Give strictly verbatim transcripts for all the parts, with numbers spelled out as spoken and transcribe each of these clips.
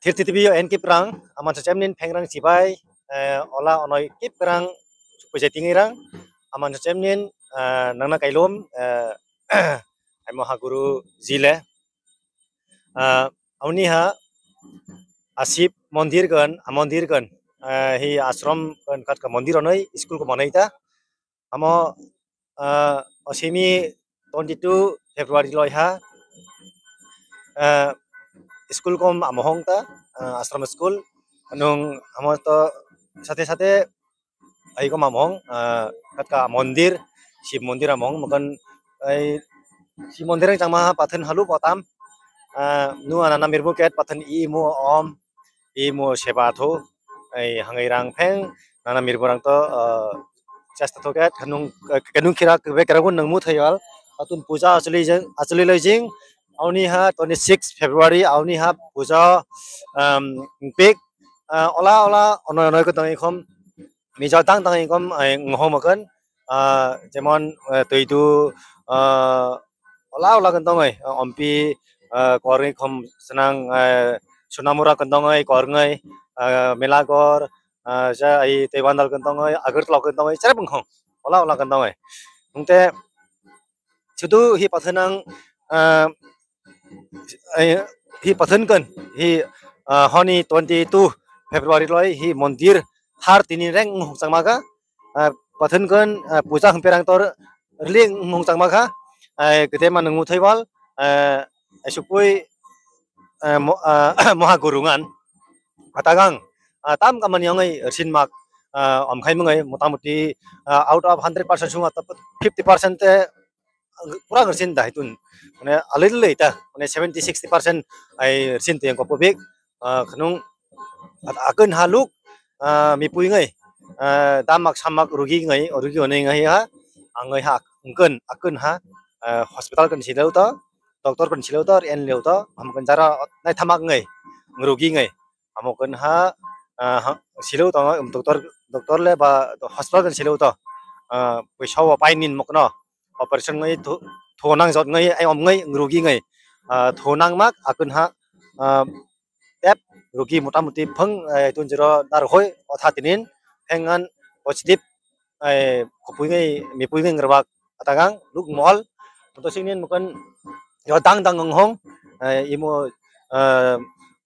Hirti T V o N Kiprang, aman sa chemnin phengrang chibai, eh, ola onoi Kiprang, puja tingi rang, aman sa chemnin, eh, nangna kailom, eh, aimo ha guru jile. Ah, auni ha asip mondir gan, a mondir gan, eh, hi ashram gan katka mondir onoi school ko manai ta. Amo, ah, osimi twenty two February loi ha, ah, school kom amohong ta, ah, ashram school. Nung amo to sate sate ai kom amohong, ah, katka mondir, Shiv mondir amohong, makan ai Shiv mondir ang changma pathen halu potam, ah, nu anana mirbu ket pathen i mu om, i mu seba thu, ai hangai rang pheng, nana mirbu rang to, ah, chesta thoket kanung, kanung khira kebe kera gun nangmu thayal atun puja achali jeng, achali lai jing. Auni ha twenty six February auni ha puja, um, pik, ah, ola ola onoi onoi ko tang ikhom mija tang tang ikhom ai ngohom akan, ah, jemon, eh, tuidu, ah, ola ola kan tong ai, ah, ompi, ah, korngi khom senang, eh, Sonamura kan tong ai korngai, ah, Melagor, ah, ja ai Teiwandal kan tong ai Agartala kan tong ai cherep bangkhong ola ola kan tong ai. Hingte sudu hi pathenang, ah, ai hi pathen kan hi, ah, honi twenty two February loi hi mondir thar tini reng hong changma ga, ah, pathen kan, ah, puja hong perang tor rili hong changma ga, ai kete ma nung muthai bal, ah, ai sukui, ah, mo-, ah, moha gurungan atagang, ah, tam kamani ongai rsin mak, ah, om khai mungai motamuti, ah, out of hundred percent sunga fifty percent te pura rsin da hitun, mane alai lai ta, mane seventy sixty percent ai rsin te ko pobik, ah, khnung at-, akun haluk, ah, mipui ngai, ah, damak samak rugi ngai, rugi onai ngai ha, angai ha, ngkun, akun ha, ah, hospital kan silau to, doctor kan silau to, en leu to, am kan jara nai thamak ngai, rugi ngai, amo kan ha, ah, ha, silau to, doctor, doctor le ba hospital kan silau to, ah, puisa wa painin mokno, operation ngai thu, thu nang jot ngai, ai om ngai, rugi ngai, ah, thu nang mak, akun ha, ah, tep rugi motamuti phang, eh, tun jero dar hoi, otha tinin, phengan positive, eh, khupui ngai, mipui ngai ngerbak atagang, luk mol, to singnin mukan, yo dang dang ngonghong, eh, imo, eh,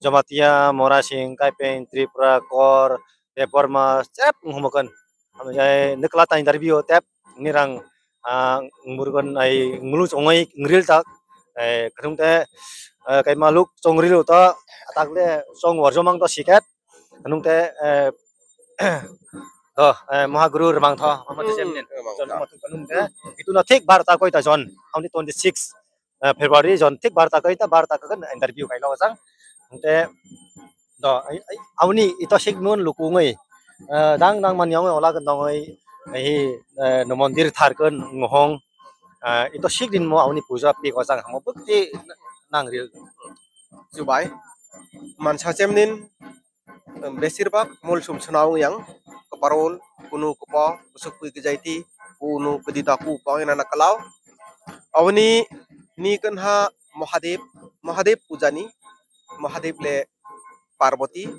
Jamatia, Morasing, Kaipeng, Tripura, Kor, Debbarma, chep ngonghong mukan. Amjai nukla ta interview tep nirang, ah, murgon ai ngulu chongoi ngril tak, eh, kadung te, eh, kaima luk chongril ta atak le chong warjomang to siket kadung te, eh, to, eh, Mahaguru remang tho ama te Hmm, semnen remang tho. Kadung te itu na thik bar ta koi ta jon amni twenty six, eh, February jon thik bar ta koi ta bar ta kan interview kai lo jang te do ai, ai, auni ito sik nun lukungoi, eh, dang dang mani ongoi ola gandongoi, eh, eh, no mondir thar kan ngohong, eh, ito sik din mo auni puja pi ko jang hamo bukti nang ril. Jubai mansa chemnin, em, besirbak mul sum suna ong yang keparol kunu kepo kusuk pui kejaiti kunu kedita ku pang ina na kalau. Aboni ni kenha Mahadev, Mahadev pujani, Mahadev le Parvati,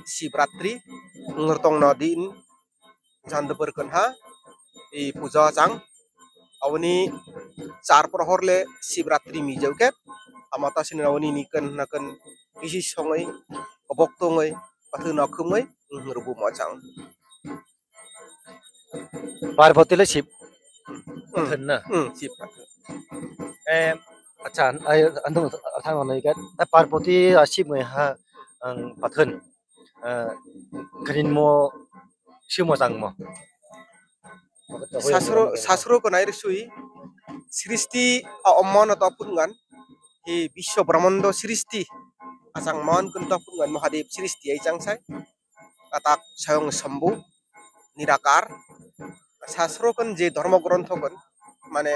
Shivratri, ngertong na din, jandabur kenha, i puja chang, aboni char prohor le Shivratri mijau ke, amata sini aboni ni ken na ken isi songai, kobok tongai, pathu na khumai, rubu ma chang. Parvati le Shiv. Hmm. Pathen na. Hmm, Shiv pathen. Eh, acha, ai, andung thang nai ka. Eh, Parvati a Shiv ngai ha, ang pathen. Eh, khanin mo Shiv mo chang mo. Sasro, sasro ko nai sui. Sristi a omma na to pun ngan. Hi Biswa Brahmando Sristi. Achang man kun to pun ngan Mahadev Sristi ai chang sai. Atak sayong Shambhu, Nirakar. Sasro kan je dhormo grontho kan, mane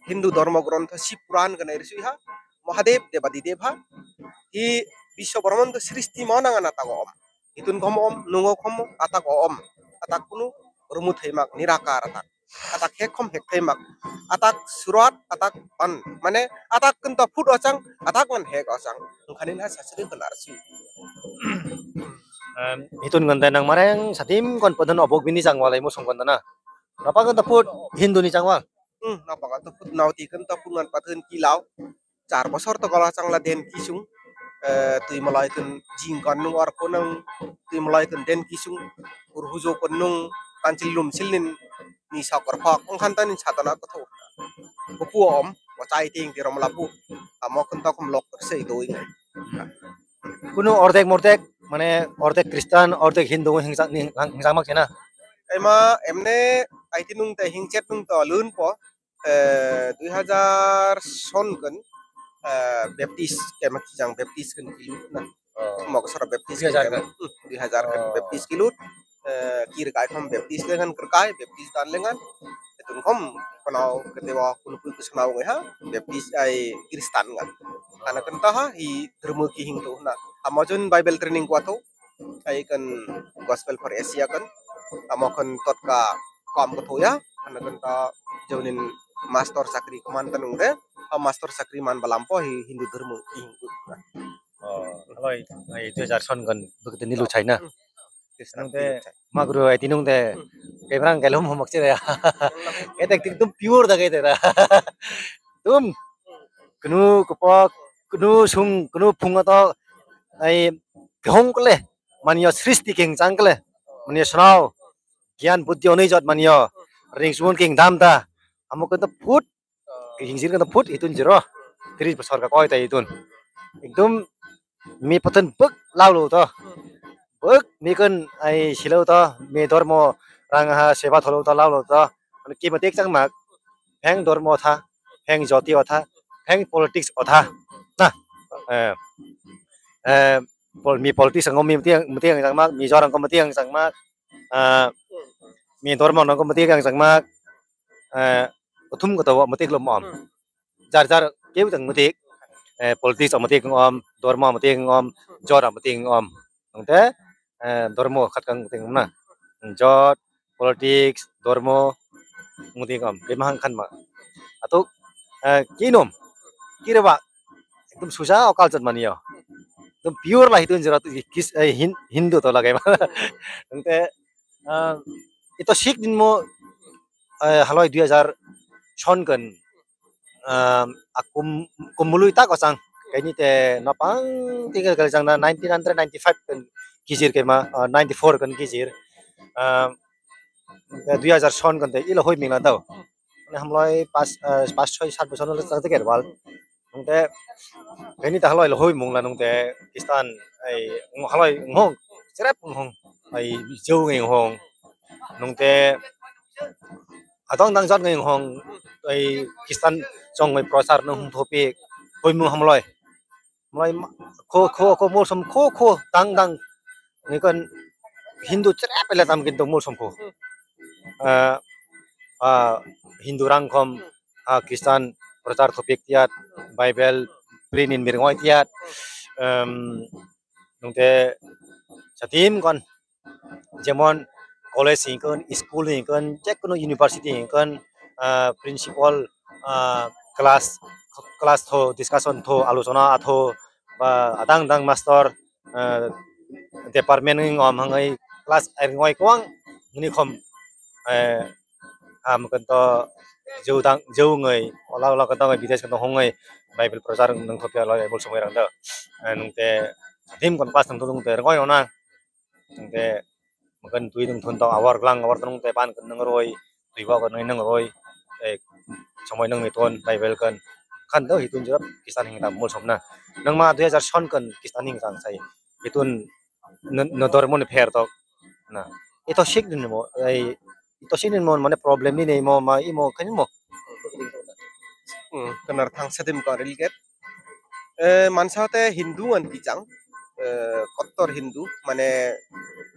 Hindu dhormo grontho Shiv Puran kan eri sui ha, Mahadev Devadi Dev ha, hi Biswa Brahmando Sristi mo nang ana tago om. Itun khom om, nungo khom, atak om, atak kunu rumu thaimak Nirakar atak. atak hek khom hek thai mak, atak surat, atak pan, mane atak kenta phut ochang, atak man hek ochang, wngkhani na sasri kena arsi. Em, hitun ganda nang mareng satim kon padhan obok bini jangwalai mo song ganda na. Napa kenta phut Hindu ni jangwal? Hmm, napa kenta phut nauti kenta phut ngan pathan kilau. Char bosor to gola changla den kisung, eh, twi malai kun jing kon nung or kunung, twi malai kun den kisung, urhujo kun nung, kanchil lum silnin ni sakor phok, wngkhan tani satana kotho. Bupu om, o chai ting ti romla bu, amo kun tokhum lok sei doi. Kunu ordek mordek, mane ordek Kristan, ordek Hindu hingsa-, hing-, hingsa mak kena. Ema emne aiti nung te hingchet nung to lun po, eh, dui hazar son kan, eh, Baptist, kema kijang Baptist kan kilut na. Oh. Mokosora Baptist dui hazar kan, kan? Hmm, dui hazar kan Oh. Baptist kilut, eh, kir kai khom Baptist lengan kerkai, Baptist dan lengan. Etun khom kenau ketewa kunupui kusanau ngai ha, Baptist ai Kristan kan. Ana kenta ha, hi dharma ki hing tu na. Amazon Bible training kwa tu, ai kan Gospel for Asia kan, amo kan totka kom ko thoya, ana kan ta jaunin master chakri kuman tanung de, a master chakri man balam po hi Hindu dharma hi Hindu. Oh, haloi, ai dui hazar son kan bukti nilu chai na. Hmm. Kristan Nung de, nilu chai. Magru ai tinung de, Hmm. kebrang gelom homok chire. Etek tik tum pure da ke tera. Tum, kunu kupok, kunu sung, kunu phung to, ai, kehong kole, manio srishti keng chang kole, manio srao, gyan buddhi onei jot manio, ring sumun keng dam da, amo kento phut, hingjir kento phut, hitun jiro, tris bosor ka koi ta hitun. Ekdom, mi patun buk laulo to, buk mi kun ai silo to, mi dormo rang ha seba tholo to laulo to, mane ki matik chang mak, pheng dormo tha, pheng joti otha, pheng politics otha, na, eh, eh, pol-, mi politics ang mi mati, mati ang chang mak, mi jor ang mati ang chang mak, ah, mi dormo ang mati ang chang mak, eh, uthum ko to mati lo mom. Hmm. Jar jar keu tang mati, eh, politics ang mati ang om, dormo ang mati ang om, jor ang mati ang om. Nungte, eh, dormo khat kang mati ang om na. Jor, politics, dormo, mudi kam, kemahang khan ma. Atuk, eh, kinom, kireba, ekdom suja o culture mani yo. Ekdom pure lah itu jera tu kis, eh, Hin-, Hindu to lagai ma. Nungte, eh, ito sik din mo, eh, haloi dui hazar son kan, um, akum, kumului ta kosang. Kaini te napang tinggal kali jang na nineteen ninety-five kan kijir kema, uh, ninety-four kan kijir. Um, dui hazar son kan te ilo hoi mingla tau. Mane hamloi pas, uh, pas soi sat bosor nole chang te kerbal. Nungte kaini ta haloi hoi mungla nungte Kristan ai haloi ngong serep ngong ai jeu ngong nungte Adang dang jat ngai hong, ai Kristan chong ngai prochar no hung thopi, hoi mung hamloi. Hamloi ma-, kho, kho, kho, molsom kho, kho, dang dang. Ngai kon Hindu chere pele tam kintu molsom kho. Ah, ah, Hindu rang khom, ah, Kristan prochar thopik tiat, Bible print in mirngoi tiat. Em, nungte satim kon. Jemon college hinkon, school hinkon, jekunu university hinkon, ah, principal, ah, class, class tho, discussion tho, alochona atho, ba adang dang master, ah, department wng om hwnwi class airngoi kwang hwnwi khom, eh, ah, mukon to jeu dang, jeu wngwi, ola ola khe tongwi bidesh khe tong hongwi Bible prochar wng thokya lai Bible somoi rang do. Eh, nungte dim kon class tong tong te rwngoi ona. Hingke mokon twi nwng thun tong awar glang awar tonong te ban khe nwng roi twi bo khe nwng roi tei somoi nwng ni ton Bible khe khan do hi tun jora Kristan hing tam mol somna nwng ma dui hajar son khe Kristan hing tang sai hitun no dormo ni pher tok na ito sik din mo ai ito sik din mo mane problem ni nei mo ma imo khe mo. Hmm, kenar thang sedim ko ril get. Eh, mansa te Hindu ngan kichang, eh, kottor Hindu, mane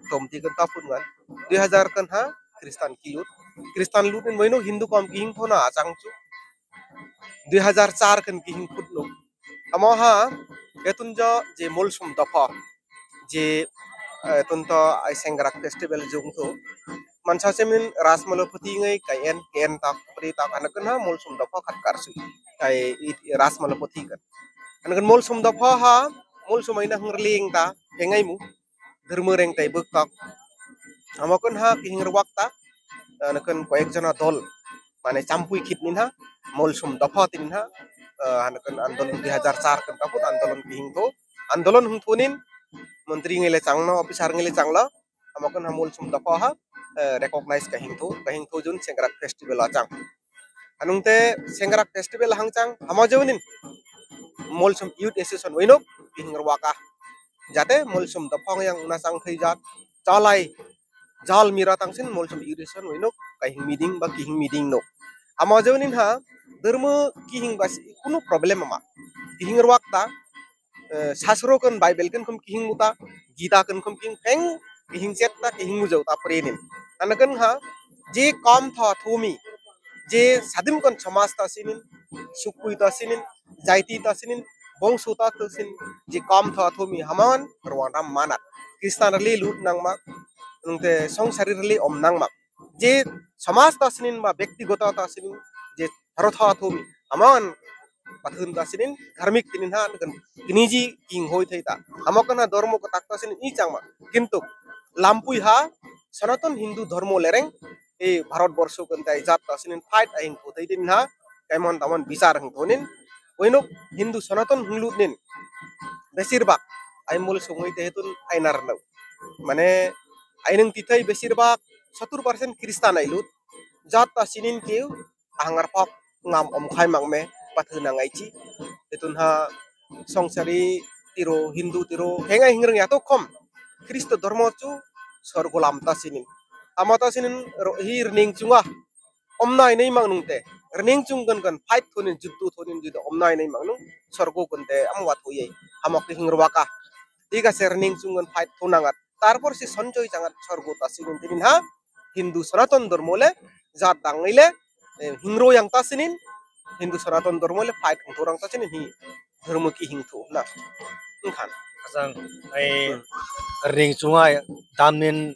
tomti kan tapun ngan. Dui hajar kan ha Kristan kilut. Kristan lut in moino Hindu kom kihing thona achang chu. Dui hajar char kan kihing phutno. Amo ha etun jo je molsum dopha je, eh, etun to ai Sengrak festival jung tho. Mansa semin Rasmalo phuti ngai kai en, kai en tak, phuti tak, ano kena Molsom dopha khat karsu. Kai i, i Rasmalo phuti kan. Ano kan Molsom dopha ha, Molsom aina hang rling ta, hengai mu, dharma reng tai buk tak. Amo kan ha kihing ruak ta, ano kan koyek jona dol, mane champui khit nin ha, Molsom dopha tin ha, eh, ano kan andolon dui hajar char kan taput andolon kihing tho, andolon hung thonin, montri ngai le changno, officer ngai le changlo, Amo kan ha Molsom dopha ha, eh, recognize kahing thu, kahing thu jun Sengrak Festival achang. Anung te Sengrak Festival hangchang, hama jaunin Molsom Youth Association wainok, kihing ruaka. Jate Molsom dopha yang unasang thai jat, chalai, jal mira tangsin Molsom Youth Association wainok, kahing meeting ba kihing meeting nok. Hama jaunin ha, dermo kihing ba si, kunu problem ama. Kihing ruak ta, eh, sasro kan Bible kan khum kihing muta, Gita kan khum kihing pheng, kihing chet ta, kihing mujau ta pore nin. Ano kan ha, je kam tha thumi, je sadim kan samaj ta sinin, sukui ta sinin, jaiti ta sinin, bongso ta ta sinin, je kam tha thumi, haman, ruan ram manat. Kristan rali lut nangma, nungte songsari rali om nangma. Je samaj ta sinin ba, bektigoto ta sinin, je tharo tha thumi, haman, pathun ta sinin, dharmik tinin ha, kan, kiniji king hoi thai ta. Amo kan ha dormo ko tak ta sinin i changma. Kintu, lampui ha, Sanatan Hindu dormo lereng, e Bharat borsho kan tai jat ta sinin fight aing ko thai tin ha, kaimon tamon bichar hang thonin, oinok Hindu Sanatan hunglut nin, besir bak, ai Molsom oi te hetun ainar nau. Mane, ainung tithai besir bak, satur percent Kristan ai lut, jat ta sinin kiu, ahangar phok ngam om khai mang me, pathu nang ai chi. Hetun ha, songsari tiro, Hindu tiro, hengai hingreng ya to khom, Kristo dormo chu, sorgo lam ta sinin. Ama ta sinin ro-, hi rning chunga, om nai nei mang nung te, rning chung kan kan, fight thonin, juddu thonin, juddu om nai nei mang nung, sorgo kan te, am wat hoye, amok te hing ruaka. Tiga se rning chung kan fight thonangat. Tarpor si Sanjoy jangat sorgo ta sinin tinin ha, Hindu Sanatan dormo le, jat dangni le, eh, hingro yang ta sinin, Hindu Sanatan dormo le fight hung thorang ta sinin hi, dormo ki hing thu na. Wngkhan. Asang, ai, Hmm. Ring chungai, damnin,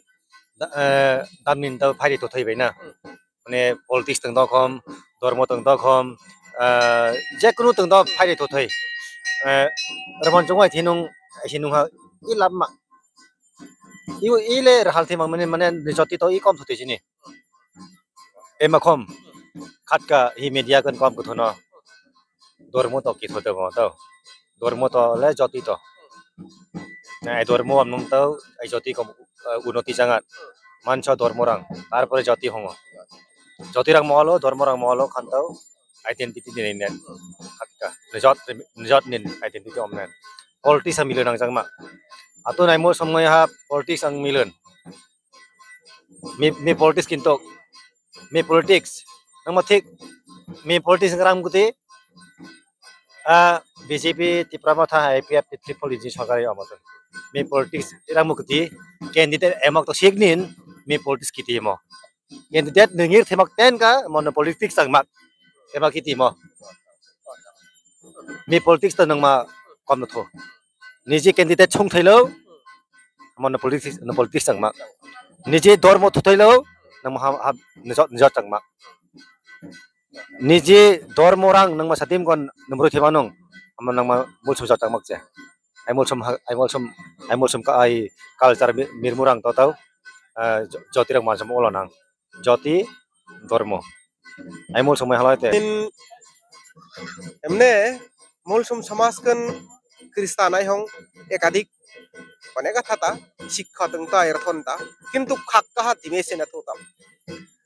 da-, eh, damnin tau phaidi to thai bai na. Hmm. Mane politics tong dokhom, dormo tong dokhom, eh, je kunu tong do phaidi to thai. Eh, Roman chungai thinung, ai sinung ha, i lab ma. I, i le rahal thimang mane, mane ni joti to i kom thotwi sini. Ema kom. Khatka hi media kan kom kuthono. Dormo to kitho to mo to. Dormo to le joti to. Na ai dormo amnung to ai joti kom, eh, unoti jangat. Manso dormo rang. Tarpore joti hongo. Joti rang moholo, dormo rang moholo khanto. Identity ni nen. Khatka. Ni jot, ni jot nin identity om nen. Politics a milo nangjak ma. Ato naimo somoi ha politics ang milon. Mi, mi politics kinto. Mi politics. Nang ma thik. Mi politics ngram kuti. A B J P Tipra Motha I P F T Triple Engine sorkar omo to. Mi politics ngram kuti. Candidate emok to sik nin. Mi politics kiti mo. Candidate nengir themak ten ka, mono politics tang mak. Themak kiti mo. Mi politics ta nangma kom no tho. Niji candidate song thailo, mono politics, no politics tang mak. Niji dormo tho thailo, nang ha, ha, nijot, nijot tang mak. Niji dormo rang nangma satim kon numro thema nung, ama nangma mulsum jot tang mak je. Ai mulsum ha, ai mulsum, ai mulsum ka ai culture mi-, mirmurang to tau, eh, jo-, jotirang mansum olo nang. Joti dormo. Ai mulsum mai halai te. In, emne, mulsum samas kan Kristan ai hong ekadik. Mane ka thata, sikha teng ta, erthon ta. Kintu khak kaha dime se na thutam.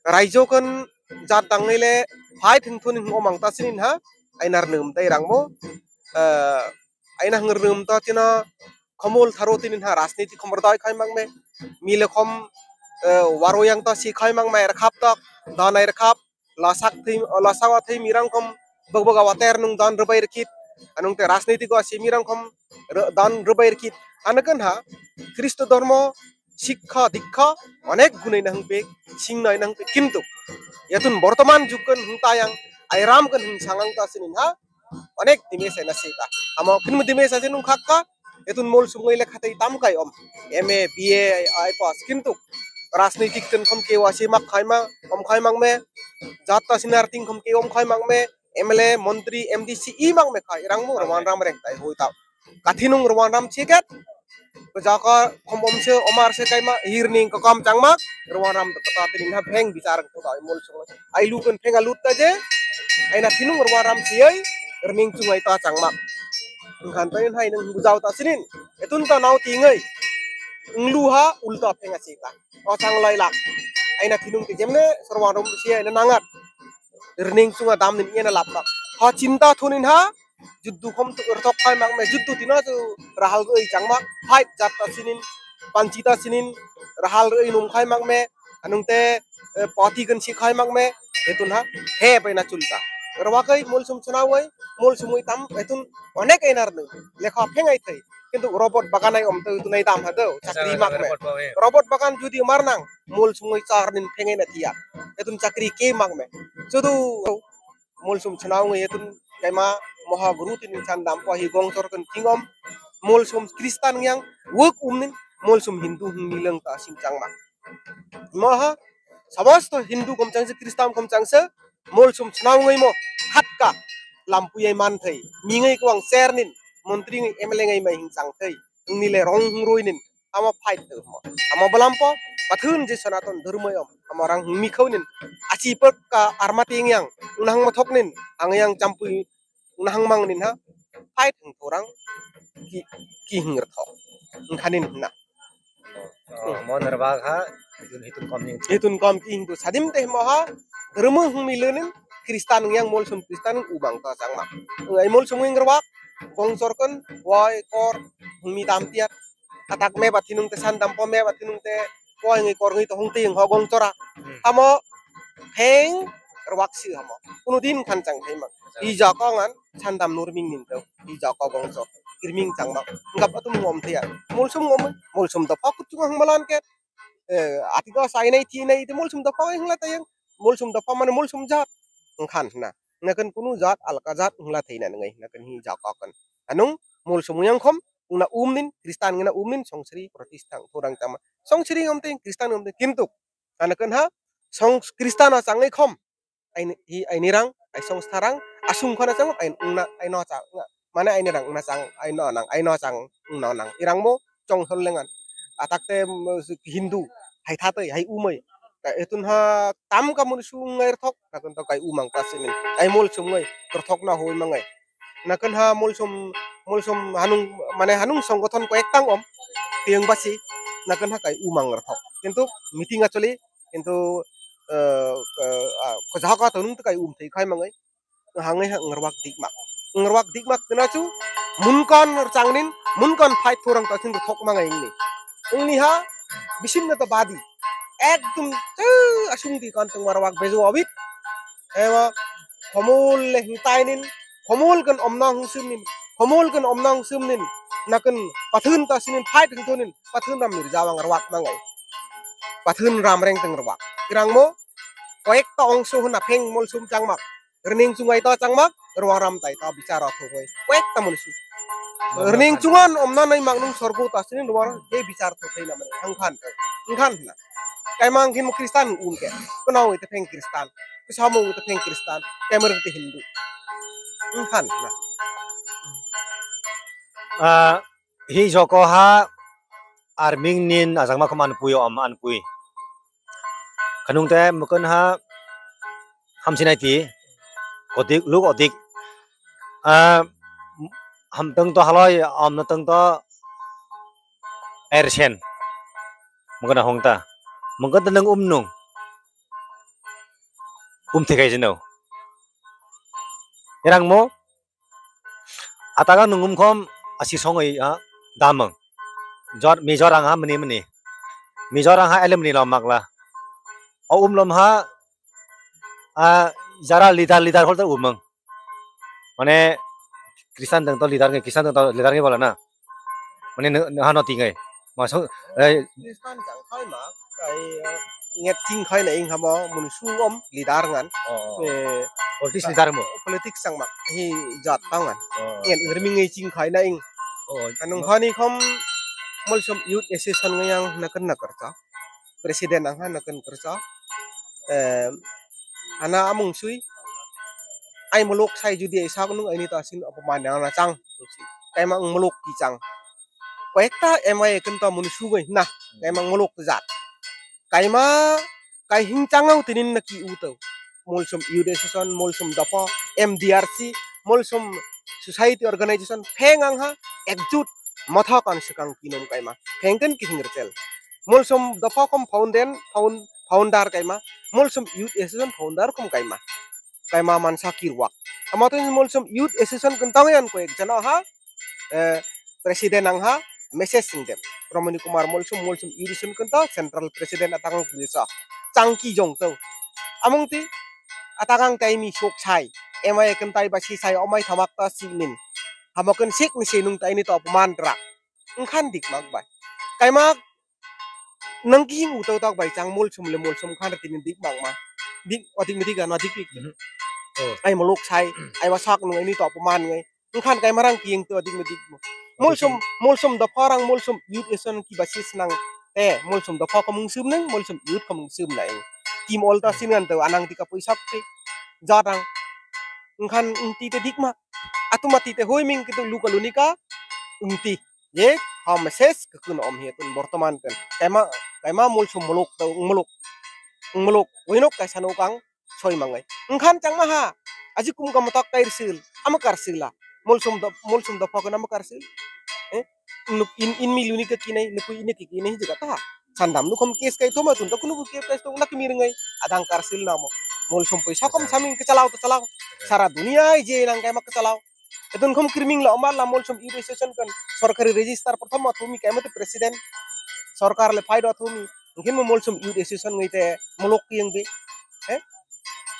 Raijo kan jat dangnai le, phai thung thun hing omang ta sinin ha, ai nar num tai rangmo. Eh, aina hwngrwm to tino khomol tharo tini ha rajniti khomor dai khai mangme. Mile khom, eh, waro yang to si khai mangme rkhap tok, danai rkhap, lasak thwi, lasak wa thwi mirang khom bogboga water nung dan rwbai rkhit, anung te rajniti go si mirang khom r-, dan rwbai rkhit. Ano kan ha Kristo dormo sikha dikha onek gunai na hwngpe, singnai na hwngpe, kintu yatun bortoman jug kan hwng tayang, airam kan hwng sangang ta sinin ha, onek dime se na sita. Amo kinmu dime sa se nung khak kha, etun mol sumngai le khatai tam kai om. M A, B A, I pass. Kintu Rajnitik ten khom ke wasi mak khai ma, om khai mak me. Jat ta sinar ting khom ke om khai mak me. M L A, montri, M D C i mak me khai. Rang mo rwang ram reng tai hoi ta. Kathinung rwang ram chiket. Jaka khom om se, omar se kai ma, hirning ka kam chang ma. Rwang ram ta ta tin ha pheng bichar ko ta mol so. Ai lu kan pheng alut ta je. Ai na thinung rwang ram chiai. Rning chungai ta chang ma. Ngan ta in hai nung bujau ta sinin. Etun ta nau tingai. Nglu ha ulta pheng asi ta. O chang lai lak. Aina thinung ti jemne sorwang rom si aina nangat. Rning chunga dam nin ina lap mak. Ha chinta thunin ha. Juddu khom tu rthok khai mak me. Juddu tino tu rahal roi chang mak. Fight jat ta sinin. Panchi ta sinin. Rahal roi num khai mak me. Anung te, eh, poti kan si khai mak me. Hetun ha. He pai na chulta. Rwa kai mol sum chuna wai. Mol sumui tam. Hetun onek enar nung. Lekha pheng ai thai. Kintu robot bagan ai om tu nai dam ha do. Chakri mak me. Robot bagan judi mar nang. Mol sumui char nin pheng ai na tiya. Hetun chakri ke mak me. Sudu mol sum chuna wai hetun kaima moha guru tin chan dam po hi gong chor kan kingom. Mol sum Kristan yang wuk um nin mol sum Hindu hung ni leng ta sing chang ma. Moha sabasto Hindu kom chang se Kristan kom chang se mol sum chuna wai mo khatka lampu yai man thai. Mingai ko ang ser nin montri ngai M L A ngai mai hing chang thai. Wng ni le rong hung roi nin. Amo fight tongmo. Amo bwlam po pathun je Sanatan dhormo yom. Amo rang hung mikhau nin. Achi pek ka armati yang. Unahang mathok nin. Ang yang champui unahang mang nin ha. Fight hung thorang. Ki, ki hing rthok. Hung khanin huna. Oh, mo narbak ha. Hitun, hitun kom ning. Hitun kom ki hing tu sadim teh mo ha. Dhormo hung milu nin. Kristan yang mol sum Kristan ubang ta chang ma. Ai mol sum ing rbak. Gong chor kan. Wai kor. Hung mi dam tiat. Atak me ba thinung te san dam po me ba thinung te koi ngi kor ngi to hung te ho gong chora. Hmm. Amo theng rwak si amo. Kunu din khan chang thai mang. Acha. I ja ko ngan san dam nur ming nin to. I ja ko gong chor. Kirming chang ma. Ngap atum ngom thia. Mol sum ngom, mol sum da phak tu hang malan ke. Eh, ati ko sai nai thi nai te mol sum da phak hingla tayang. Mol sum da phak mane mol sum jat. Ngkhan na. Nakan kunu jat alka jat hingla thai na ngai. Nakan hi ja ko kan. Anung mol sum yang khom. Wngna umnin, Kristan wngna umnin, songsri protista wng thorang tama. Songsri wngte, Kristan wngte, kintu, ano kan ha, song Kristan o changwi khom, aini, hi aini rang, ai songstha rang, asung khana chang, ai wngna, ai no chang, mane aini rang wngna chang, ai no nang, ai no chang, wngno nang, irang mo, chong hol lengan. Atak te, mm, Hindu, hai thatoi, hai umoi. Etun ha, tam kamun su ngai rthok, nakon to kai umang ta sini, ai mol sum ngai, rthok na hoi mangai. Nakan ha molsom, molsom hanung, mane hanung songgothon koyektang om, tiyang basi, nakan ha kai umang rwthok. Kintu meeting acholi, kintu, eh, eh, ah, khojak ka tonung kai um thai khai mangai, hangai ha ngrwak dikmak. Ngrwak dikmak tena chu, munkon rchangnin, munkon fight thorang ta sing thok mangai ingni. Ingni ha, bisim na to badi. Ekdum, eh, asung di kan tong marwak bejo awit. Ewa, khomol le hingtainin, khomol kan omnang hungsumnin, khomol kan omnang hungsumnin, nakan pathun ta sinin, phai thung tunin, pathun ram mirjawang rwak mangai. Pathun ram reng teng rwak. Kirangmo, koyekta ongso huna pheng molsum changmak, rning chungai ta changmak, rwang ram tai ta bichar rok thogoi. Koyekta molsum. Rning chungan omna nai mangnung sorgo ta sinin rwang he bichar thogoi na mani, hangkhan, hangkhan na. Kaimang khin mo Kristan un ke. Kono ite pheng Kristan. Samo ite pheng Kristan. Kaimang ite Hindu. Hangkhan na. Ah, hi joko ha arming nin ajak ma khaman pui om an pui. Khanung te mukun ha hamsinai ti. Kodik luk odik. Ah, ham tang to haloi om na tang to ersen. Mungkana hong ta. Mungkana ta nang um nung. Um thikai jino. Erang mo. Ataga nung um khom asi songoi ha damang. Jor, mijor ang ha mani mani. Mijor ang ha ele mani lom makla. O um lom ha, ah, jara leader, leader holder umang. Mane Kristan tong to leader nge, Kristan tong to leader nge bola na. Mane no, no hano tingai. Masuk, eh, Kristan jang khai ma, kai, eh, nget ting khai na ing hamo, mun su om leader ngan. Oh, oh. Eh, politics leader mo? Politics sang ma, hi jat tang ngan. Oh. Nget ngerming ngai ting khai na ing. Oh, anung ma- hani khom, mulsom youth association ngai yang nakar nakar ka. President ang ha nakan kerja. Eh, ana amung sui. Ai muluk sai judi ai sak nung ai ni ta sin apa mana ana chang. Kaima ang muluk ki chang. Koyekta M Y A kan ta mun su bai na. Kaima ang muluk jat. Kaima kai hing chang au tinin na ki u tau. Molsom Youth Association, Molsom Dopha, M D R C, Molsom Society Organization, pheng ang ha, ekjut, motha kan sekang kinom kaima. Pheng kan ki hing rchel. Molsom Dopha kom founden-, found-, founder kaima, Molsom Youth Association founder kom kaima. Kaima mansa kirwak. Ama to Molsom Youth Association kan tang yan ko ek jana ha, eh, president ang ha message sing dem. Romani Kumar Molsom, Molsom Youth Association kan to central president atang ang puri sa. Changki jong to. Among ti atakang tai mi sok sai. M Y A kan tai ba si sai omai thamak ta si min. Hamo kan sik ni si nung tai ni to apman tra. Engkhan dik mak bai. Kaima nang ki mu to tak bai chang Molsom le Molsom khan tini dik mak ma. Dik odik mi dik ano dik dik. Mhm. Oh. Ai muluk sai, ai wa sak nung ini to apman ngai. Engkhan kaima rang ki eng to dik mi dik. Molsom, Molsom Dopha rang Molsom Youth Association ki basis nang. Eh, Molsom Dopha kamung sum nang, Molsom Youth kamung sum nang. Kim ol ta sin ngan to anang tika puisa pe. Jat ang. Engkhan engti te dik ma. Atuma ti te hoi ming kitu luka lunika. Engti. Ye, ha message ke kun om hi tun bortoman kan. Kaima, kaima Molsom muluk to, muluk. Muluk. Winok kaisa nokang. Soi mangai. Engkhan changma ha. Aji kum ka matak kair sil. Ama kar sila. Molsom do, Molsom Dopha kan ama kar sil. Eh? Nuk in, in mi luni ke kinai, nuku ini ke kinai juga ta. Sandam nukom kes kai thoma tun, to kunu ke kes to nak mi ringai. Adang kar sil namo. Molsom puisa kom saming ke chalao to chalao. Sara dunia je nang kaima ke chalao. Etun kom kirming la omar la Molsom Youth Association kan. Sorkari register prothom ma thumi kaima to president. Sorkar le phai do thumi. Mungkin mo Molsom Youth Association ngai te muluk yang de. Eh?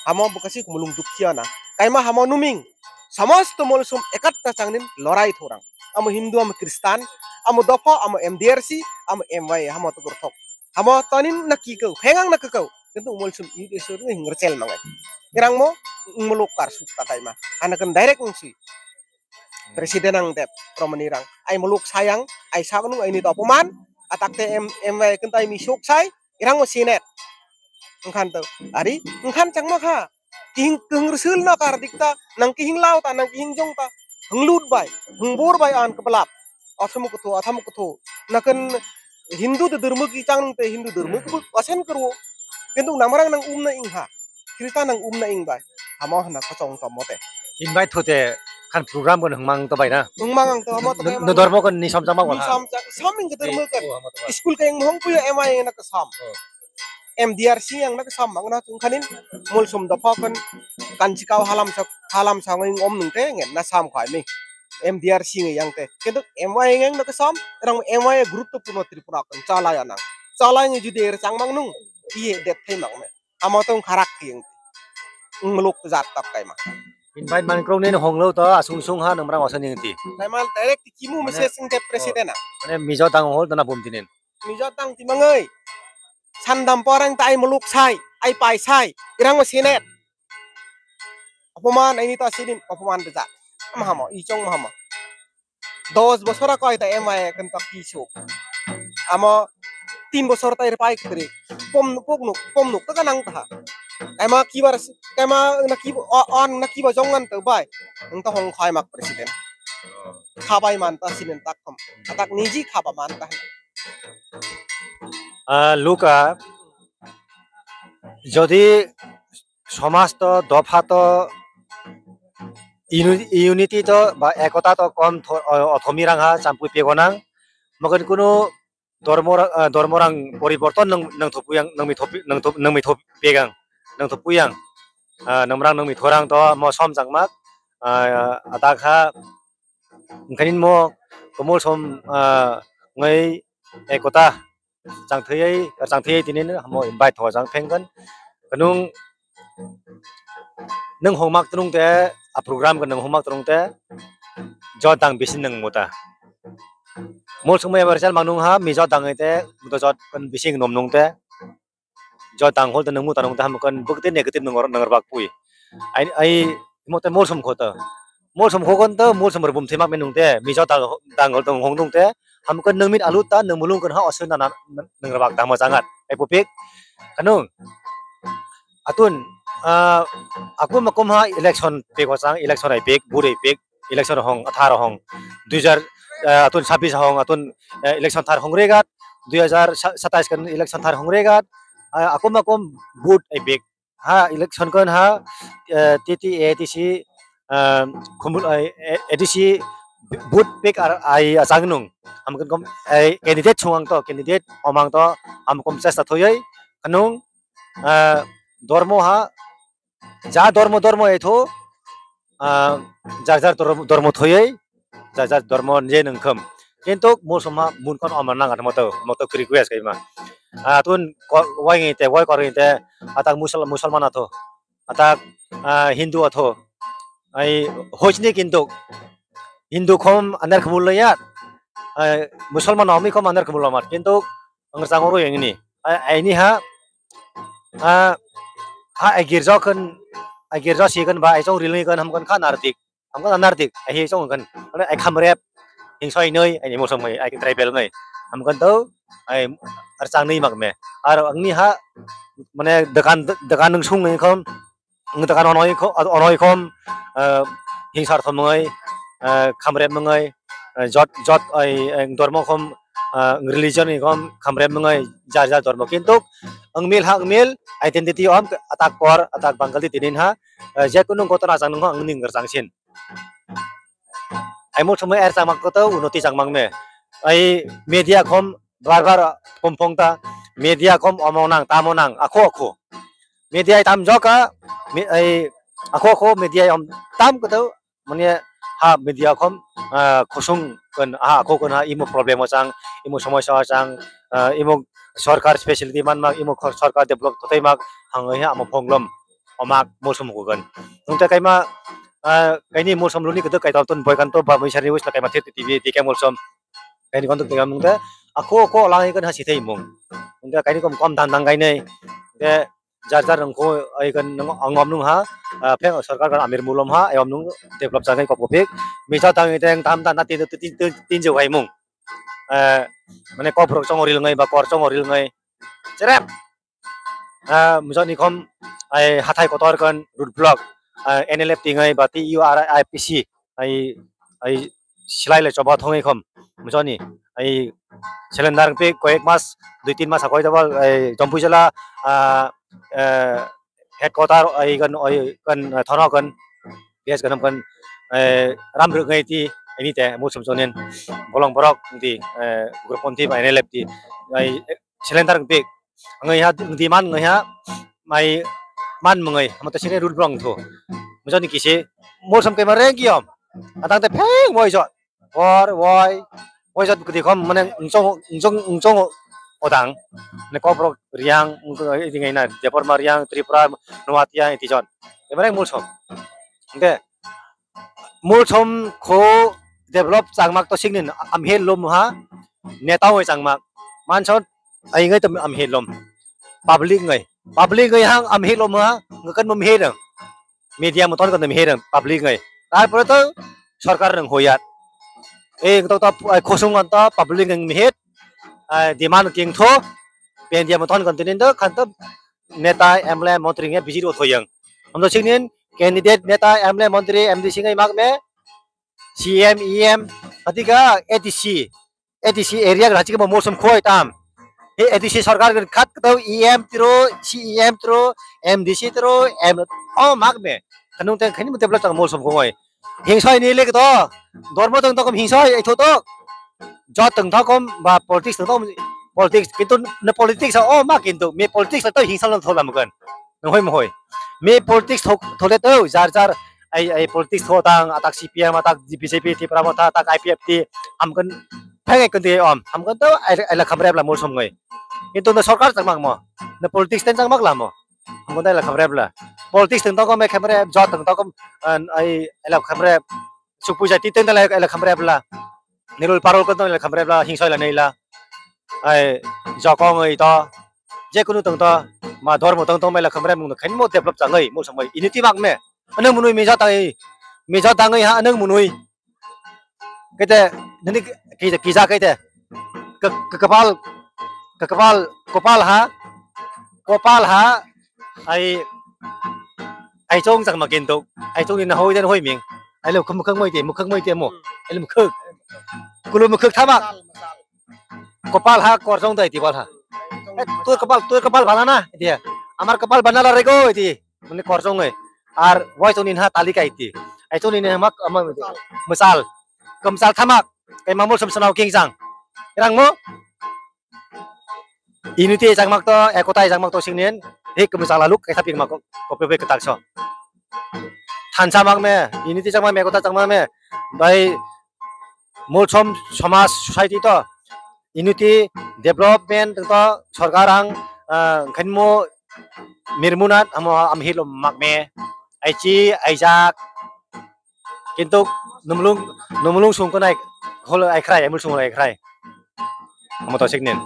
Hamo bokasi mulung dukhiya na. Kaima hamo numing. Samasto Molsom ekatta changnin lorai thorang. Amo Hindu, amo Kristan, amo Dopha, amo M D R C, amo M Y A, hamo tukur thok. Hamo tanin na ki kau, hengang na kau. Kintu Molsom Youth Association ni hingrchel mangai. Irang mo muluk kar suk ta kaima. Ana kan direct ngsi. President ang dep, promani rang. Ai muluk sayang, ai sak nung ai ni dopoman. Atak te M, M Y A kan tai mi suk sai. Irang mo sinet. Engkhan to, ari, engkhan changma kha. Kihing, kihing rsul na kar dik ta, nang kihing lau ta, nang kihing jong ta. Henglut bai, hengbor bai an kepelap. Asam kuthu, asam kuthu. Nakan Hindu de dermo ki chang te Hindu dermo ki asen kru. Kintu namarang nang umna ing ha. Kirita nang umna ing bai. Hamo hana kachong to mote. Invite thote khan program kon hengmang to bai na. Hengmang ang to hamo to. No dormo kon ni samjama kon ha. Ni samjak, saming ke dermo kon. School ke yang mohong puyo M Y A na kasam. M D R C yang na kasam mang na tungkhanin Molsom Dopha kon kanchikau halam sak, halam sangoi om nung te ngen na sam khai mi. M D R C ngi yang te. Kintu M Y A yang na kasam, rang M Y A group to puno Tripura kon chala ya nang. Chala ngi judi er chang mang nung, iye det thai mang me. Amo tong kharak ki eng. Eng muluk jat tap kaima. Invite man krong nen honglo to asung sung ha namrang osa ning ti. Kaima direct kimu message sing te president na. Mane mijo tang hol dana bum tinin. Mijo tang ti mangai. Sandam porang tai muluk sai, ai pai sai, irang mo sinet. Apoman ini ta sinin, apoman da. Mahamo, ichong mahamo. Dos bosor a koi ta M Y A kan ta piso. Amo tin bosor ta irpai kri. Pom pok nuk, pom nuk ta nang ta. Kaima kibar, kaima na ki o, on na kiba jongan ta bai. Nang ta hong khai mak president. Khabai man ta sinin tak kom. Atak niji khaba man ta. Ah, Luka, jodi somaj to, dopha to, uni-, unity to ba ekota to kom tho-, o-, othomi rang ha champui pego nang. Mogen kunu dormo ra-, ah, dormo rang poriborton nang, nang thopu yang, nang mi thopi, nang thop-, nang mi thop pegang, nang thopu yang. Ah, nang rang nang mi thorang to mo som jang mak. Ah, adak ha, engkhanin mo komol som, ah, ngai ekota. Chang thwiwi, chang thwiwi tini hamo invite tho jang phengkon. Kanung nung hongmak tunung te, a program ko nung hongmak tunung te, jot dang bisin nung muta. Mol sumai ebar chal manung ha, mi jot dang te, muta jot kon bisin nom nung te, jot dang hol te nung muta nung te ham kon bukti negative nung nung bak pui. Ai, ai, mo te mol sum khota. Mol sum khokon to, mol sum rbum thima me nung te, mi jot dang, dang hol te hong nung te, ham kon nung mit alu ta, nung mulung kon ha, osun na, nung bak dang ma jangat. ai pupik. Kanung. Atun, ah, akum akum ha election pik ochang, election ai pik, buri pik, election hong, atharo hong. Dui hajar, ah, atun sabis hong, atun, eh, election thar hong regat, dui hajar satais kan election thar hong regat, ah, akum akum vote ai pik. Ha election kan ha, eh, T T A T C, ah, khumul, eh, eh, A T C vote pik ar ai achang nung. Hamkan kom, eh, candidate chungang to, candidate omang to, hamkom chesta thoyoi, kanung, ah, dormo ha, ja dormo dormo etho, ah, jar jar dormo, dormo thoyoi, jar jar dormo je nungkham. Kintu musulma munkon omar nang atmo to, mo to request kaima. Ah, tun ko-, wai ngi te, wai kor ngi te, atak musal-, musalman atho, atak, ah, Hindu atho, ai hojni kintu Hindu khom anar khumul ya, ai musalman omi khom anar khumul amat. Kintu ang rchang oro yang ini. Ai, ai ni ha, ah, ha, ai girja kan, ai girja si kan ba, ai chong rilni kan ham kan kha nardik. Ham kan nardik, ai hi chong kan. Ai kham rep, hing soi noi, ai ni mosong mai, ai tribal ngai. Ham kan tau, ai rchang ni mak me. Ar ang ni ha, mane dekan, dekan nung sung ngai khom, ang ta kano onoi kho, onoi khom, eh, hingsar thom mwngai, eh, khamrep mwngai, eh, jot, jot, ai, eh, dormo khom, eh, religion ni khom khamrep mwngai, jar jar dormo. Kintu ang mil ha, ang mil identity om atak kor, atak Bangali tinin ha, eh, je kunu gotona chang nung ang ning rchang sin. Ai mo thumai er chang mak koto unoti chang mang me. Ai media khom bar bar kompong ta, media khom omo nang, tamo nang, akho akho. Media ai tam joka, mi-, ai akho akho media ai om tam koto, mane ha media khom, ah, khosong kan, ha akho kan ha imo problem o chang, imo somosya o chang, ah, imo sorkar speciality man mak, imo khor-, sorkar develop totai mak, hangoi ha amo phonglom, omak molsom kugan. Nungta kaima, ah, kaini molsom luni koto kaitam ton boy kan to ba mui sari wis la kaima thir T V D K molsom. Kaini kontok tega mung te, ako, ako lang ikan ha sithai mung. Hingke kaini kom, kom dang dang kainai. Hingke jar jar nung ko ikan nung angom nung ha, ah, pheng sorkar kan amir mulom ha, ayom nung develop jagai kop kopik. Misa tang iteng tam tam na tin, tin, tin, tin, tin jeu hai mung. Eh, mane kop rok chongo rilngai ba kor chongo rilngai. Cherep. Ah, mujoni khom ai hathai kotor kan road block, ah, N L F tingai ba T U R I P C ai, ai silai le choba thongai khom mujoni ai cylinder pe koyek mas, dui tin mas akoi jabal ai Jampui jela, ah, eh, headquarter ai kan, ai kan, ah, thono kan gas ganam kan, eh, ram rwk ngai ti ini te muchum jonin bolong borok di, eh, group konti ba N L F ti ai cylinder pe Ang ha di man ngai ha mai man mwngai hamo to sini rul brong thu. Mujoni kisi mosam kema reng kiyom. Atang te pheng woi jot. Bor woi woi jot kudi khom mane ngchong ngchong ngchong odang. Ne kobrok riang ngko idingai na Debbarma riang Tripura Noatia itijon. Kema reng mosam. Ante mosam kho develop changmak to singnin amhe lom ha neta woi changmak. Manson Aingai to am helom. Public ngai. Public ngai hang am helom ha. Ngakan mum herang. Media mo ton kan mum herang. Public ngai. Tarpore to sorkar nang hoyat. Eh, to to khosung an to public nang mihet. Demand king tho. Pendia mo ton kan tinin to kan to neta M L A montri ngai bijir o thoyang. Am to sinin candidate neta M L A montri M D C ngai mak me. C M, E M, atika A D C, A D C area ga chikma mosam khoi tam. He A D C sarkar ga khat to E M tiro, C E M tiro, M D C tiro, M, oh, mak me. Kanung teng khani mute blak mosam khoi. Hingsoi ni lek to. Dormo tong tokom hingsoi ai tho to. Jot tong tokom ba politics tong tokom politics kintu na politics oh mak kintu me politics to hingsa lo thola mukan. Nang hoi mo hoi. Me politics thok thole to jar jar ai, ai politics tho tang atak C P M atak B J P Tipra Motha atak I P F T hamkan phai ngai kundi om hamkan to ai, ai la khamre bla mol som ngai. Kintu na sarkar chang mak mo. Na politics ten chang mak la mo. Hamkan to ai la khamre bla. Politics teng to kom ai khamre jot teng to kom ai, ai la khamre. Sukpui jati teng to ai la khamre bla. Nirul parul ko tong le khamre bla hingsoi la nei la. Ai jokong oi to. Je kunu tong to ma dormo tong tong mai la khamre mung khain mo develop chang oi mo samai ini ti mak me. Anang munui meja tai meja dangoi ha anang munui. Kete nini kija kija kete. Ke, ke kepal ke kepal kepal ha Kopal ha ai, ai chong chang ma kintu, ai chong ni na hoi den hoi ming. Ai lo khum khang moi te, mukhang moi te mo. Ai lo mukhang. Kulu mukhang thama. Kopal ha korsong dai ti bal ha. Eh, tu kopal, tu kopal bana na dia. Amar kopal bana la rego ti. Mane korsong ngai. Ar wai chong ni ha tali kai ti. Ai chong ni mak ama mesal. Kemsal thamak. Kai mamul sem senau king sang. Rang mo? Unity changmak to, ekota changmak to singnin. Hik kemsal aluk kai thapik mak ko pe pe ketak so. Thansa mak me, unity changmak me, ekota changmak me. Bai mulsom somaj society to unity development to sorkar ang, ah, khenmo mirmunat amo am hilo mak me. Aichi, aijak. Kintu numulung, numulung sung ko nai hol ai khrai, ai mul sung ai khrai. Amo to siknin.